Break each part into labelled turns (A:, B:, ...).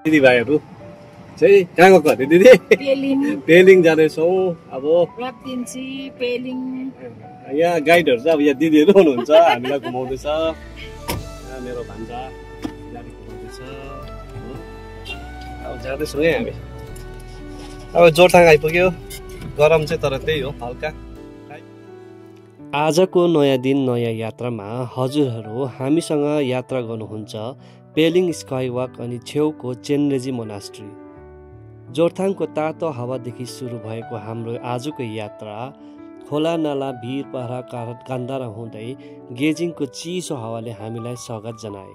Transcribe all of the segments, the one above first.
A: दिदीभाइहरू चाहिँ कहाँ गएको अरे दिदी? पेलिङ जाँदैछौँ अब। यहाँ गाइडहरू चाहिँ अब यहाँ दिदीहरू हुनुहुन्छ, हामीलाई घुमाउँदैछ। यहाँ मेरो भान्जा गाडी घुमाउँदैछ। अब जाँदैछौँ है हामी। अब जोरथाङ आइपुग्यो। गरम चाहिँ तर त्यही हो हल्का। आजको नयाँ दिन नयाँ यात्रामा हजुरहरू हामीसँग यात्रा गर्नुहुन्छ पेलिङ स्काईवक अनि छेउको चेनरेजी मोनास्ट्री। जोरथाङको तातो हावादेखि सुरु भएको हाम्रो आजको यात्रा खोला नाला भिर पहरा कान्दारा हुँदै गेजिङको चिसो हावाले हामीलाई स्वागत जनाए।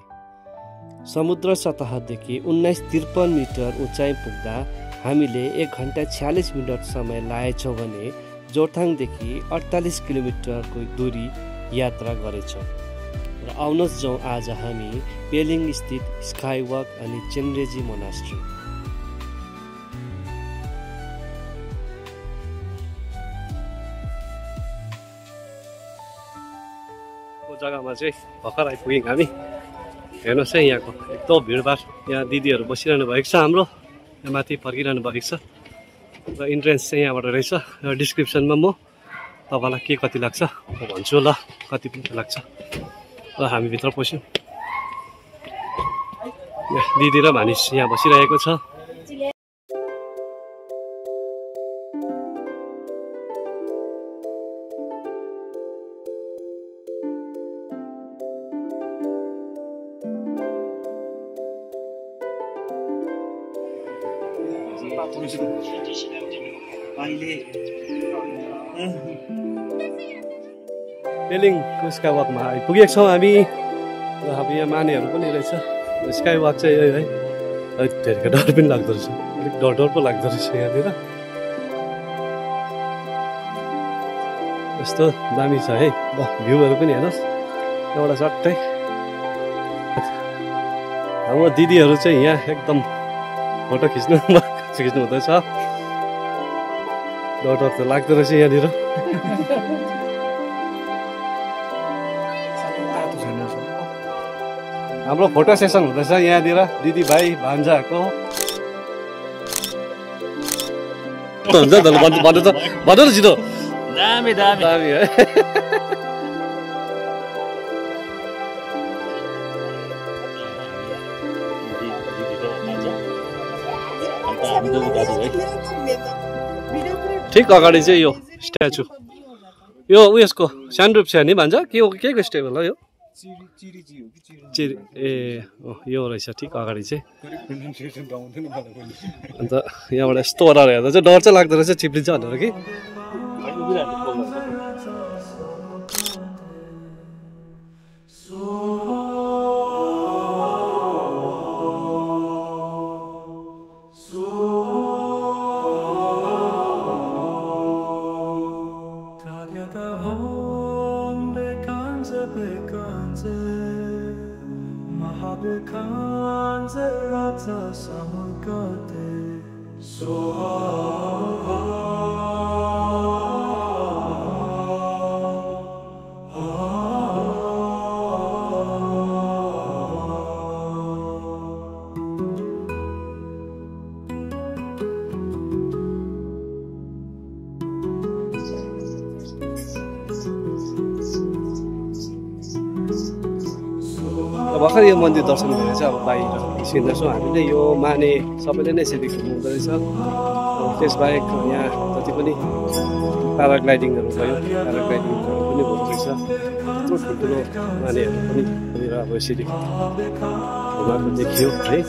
A: समुद्र सतहदेखि 1953 मिटर उचाइ पुग्दा हामीले 1 घण्टा 46 मिनट समय लाएछौँ भने जोरथाङदेखि 48 किलोमिटरको दूरी यात्रा गरेछौँ। र आउनुहोस् जाउँ आज हामी पेलिङ स्थित स्काईवक अनि चेनरेजी मोनास्ट्री। जग्गामा चाहिँ भर्खर आइपुग्यौँ हामी। हेर्नुहोस् है यहाँको एकदम भिडभाड। यहाँ दिदीहरू बसिरहनु भएको छ हाम्रो, यहाँ माथि फर्किरहनु भएको छ। र इन्ट्रेन्स चाहिँ यहाँबाट रहेछ। र डिस्क्रिप्सनमा म तपाईँलाई के कति लाग्छ म भन्छु ल, कति लाग्छ। र हामी भित्र पस्यौँ। दिदी र भानिस यहाँ बसिरहेको छ। पेलिङको स्काईवकमा आइपुगेका छौँ हामी। र अब यहाँ मानेहरू पनि रहेछ। स्काईवक चाहिँ है धेरै डर पनि लाग्दो रहेछ, अलिक डर पो लाग्दो रहेछ यहाँनिर। यस्तो दामी छ है। ल भ्यूहरू पनि हेर्नुहोस् एउटा चट्टै। हाम्रो दिदीहरू चाहिँ यहाँ एकदम फोटो खिच्नु हुँदैछ। डर त लाग्दो रहेछ यहाँनिर। हाम्रो फोटो सेसन हुँदैछ यहाँनिर दिदीभाइ भान्जाको। हुन्छ भन्नु त छिटो। दामी है। ठिक अगाडि चाहिँ यो स्ट्याचु, यो उयसको सानरूप छ नि भन्छ के हो, के को स्टेबल हो यो? चिरी ए यो रहेछ ठिक अगाडि चाहिँ। अन्त यहाँबाट यस्तो ओह्रालो हेर्दा चाहिँ डर चाहिँ लाग्दो रहेछ चिप्लिन्छ भनेर कि। भर्खर यो मन्दिर दर्शन गरेर चाहिँ अब बाहिर निस्किँदैछौँ हामीले। यो माने सबैले नै यसरी घुम्नु हुँदो रहेछ। त्यसबाहेक यहाँ जति पनि प्याराग्लाइडिङहरू भयो, प्याराग्लाइडिङहरू पनि हुँदो रहेछ। यत्रो ठुल्ठुलो मानेहरू पनि यहाँनिर अब यसरी घुमाएको देखियो है।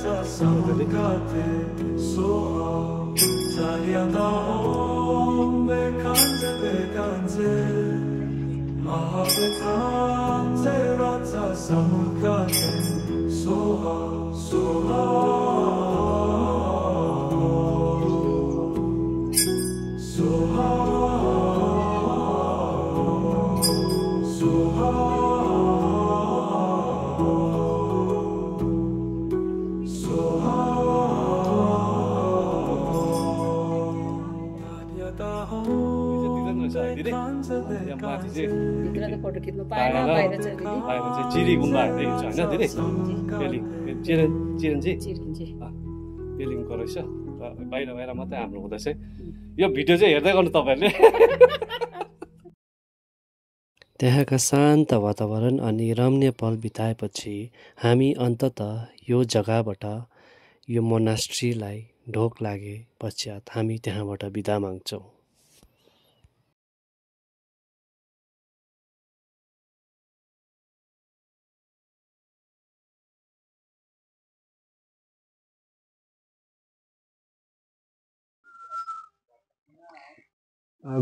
B: फोटो खिच्नु पाएन बाहिर चाहिँ
A: चिरी गुम्बा हेर्दै छ हैन दिदी? पेलिङ चिरन्जी पेलिङको रहेछ र बाहिर बाहिर मात्रै हाम्रो हुँदैछ यो भिडियो चाहिँ हेर्दै गर्नु तपाईहरुले त्यहाँका शान्त वातावरण अनि रम्य पल बिताएपछि हामी अन्ततः यो जग्गाबाट यो मोनास्ट्रीलाई ढोक लागे पश्चात हामी त्यहाँबाट बिदा माग्छौँ।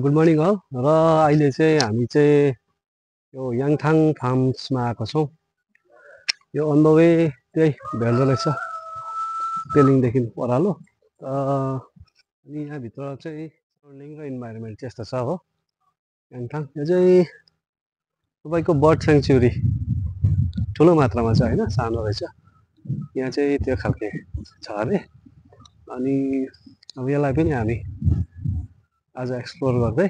C: गुड मर्निङ हो र अहिले चाहिँ हामी चाहिँ यो याङथाङ फार्म्समा आएको छौँ। यो अन द वे त्यही भेल्दो रहेछ पेलिङदेखि ओह्रालो अनि यहाँभित्र चाहिँ सराउन्डिङ र इन्भाइरोमेन्ट चाहिँ यस्तो छ हो याङथाङ। यो चाहिँ तपाईँको बर्ड सेङ्चुरी ठुलो मात्रामा छ होइन, सानो रहेछ। यहाँ चाहिँ त्यो खालके छ अरे। अनि अब यसलाई पनि हामी आज एक्सप्लोर गर्दै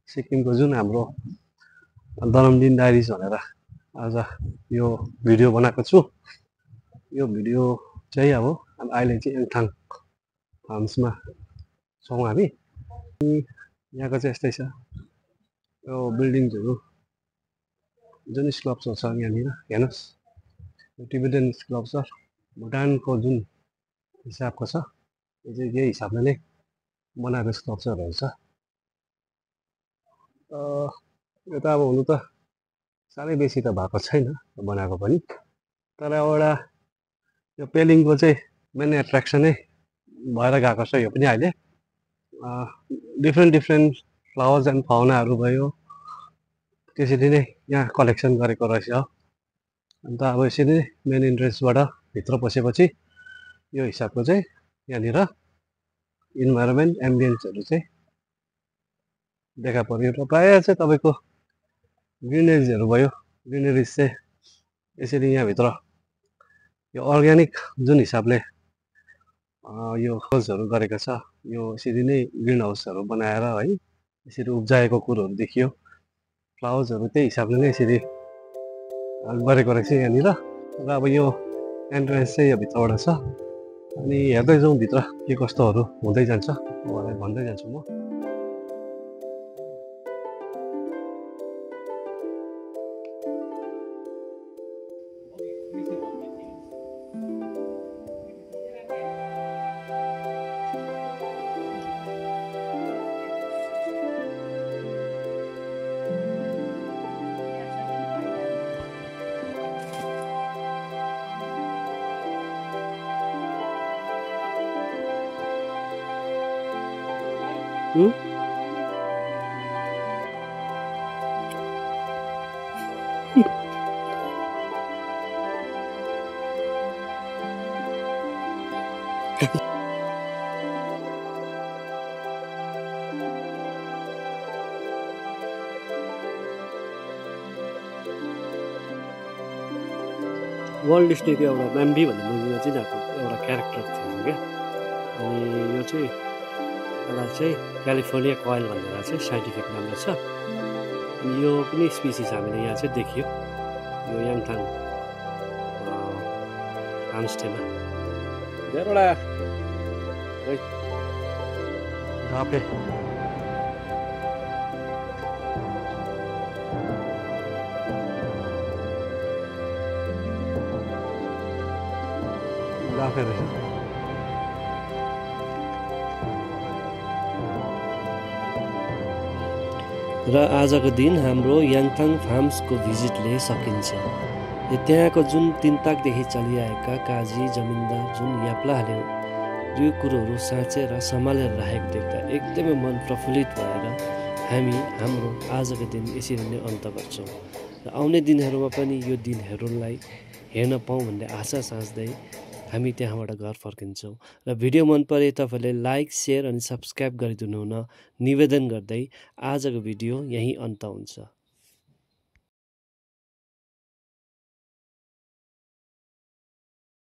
C: सिक्किमको जुन हाम्रो दनमदिन डायरिज भनेर आज यो भिडियो बनाएको छु। यो भिडियो चाहिँ अब अहिले चाहिँ याङथाङ फार्म्समा छौँ हामी। यहाँको चाहिँ यस्तै छ यो बिल्डिङ्सहरू, जुन स्कल्पचर छ यहाँनिर हेर्नुहोस्, यो टिबेटन स्कल्पचर भुटानको जुन हिसाबको छ यो चाहिँ यही हिसाबले नै बनाएको स्कल्पचरहरू छ। यो त अब हुनु त साह्रै बेसी त भएको छैन बनाएको पनि, तर एउटा यो पेलिङको चाहिँ मेन एट्र्याक्सनै भएर गएको छ यो पनि अहिले। डिफ्रेन्ट फ्लावर्स एन्ड फाउनाहरू भयो, त्यसरी नै यहाँ कलेक्सन गरेको रहेछ। अन्त अब यसरी नै मेन इन्ट्रेन्सबाट भित्र पसेपछि यो हिसाबको चाहिँ यहाँनिर इन्भाइरोमेन्ट एम्बियन्सहरू चाहिँ देखा पर्यो र प्रायः चाहिँ तपाईँको ग्रिनेरिजहरू भयो। ग्रिनेरिज चाहिँ यसरी यहाँभित्र यो अर्ग्यानिक जुन हिसाबले यो हाउसहरू गरेको छ, यो यसरी नै ग्रिन हाउसहरू बनाएर है यसरी उब्जाएको कुरोहरू देखियो। फ्लावर्सहरू त्यही हिसाबले नै यसरी गरेको रहेछ यहाँनिर। र अब यो एन्ट्रेन्स चाहिँ यो भित्रबाट छ। अनि हेर्दै जाउँ भित्र के कस्तोहरू हुँदै जान्छ, उहाँलाई भन्दै जान्छु म।
A: वर्ल्ड डिस्नीको एउटा म्याम्बी भन्ने मुभीमा चाहिँ एउटा क्यारेक्टर थियो क्या। अनि यो चाहिँ यसलाई चाहिँ क्यालिफोर्निया कोयल भनेर चाहिँ साइन्टिफिक नाम छ। अनि यो पनि स्पिसिस हामीले यहाँ चाहिँ देखियो यो याङथाङ होमस्टेमा। धेरैवटा र आजको दिन हाम्रो याङथाङ फार्म्सको भिजिटले सकिन्छ। त्यहाँको जुन 3 ताकदेखि चलिआएका काजी जमिनदार जुन याप्लाहरूले यो कुरोहरू साँचेर सम्हालेर राखेको देख्दा एकदमै मन प्रफुल्लित भएर हामी हाम्रो आजको दिन यसरी नै अन्त गर्छौँ। र आउने दिनहरूमा पनि यो दिनहरूलाई हेर्न पाऊँ भन्ने आशा साँच्दै हामी त्यहाँबाट घर फर्किन्छौँ। र भिडियो मन परे तपाईँले लाइक, सेयर अनि सब्सक्राइब गरिदिनु हुन निवेदन गर्दै आजको भिडियो यहीँ अन्त हुन्छ।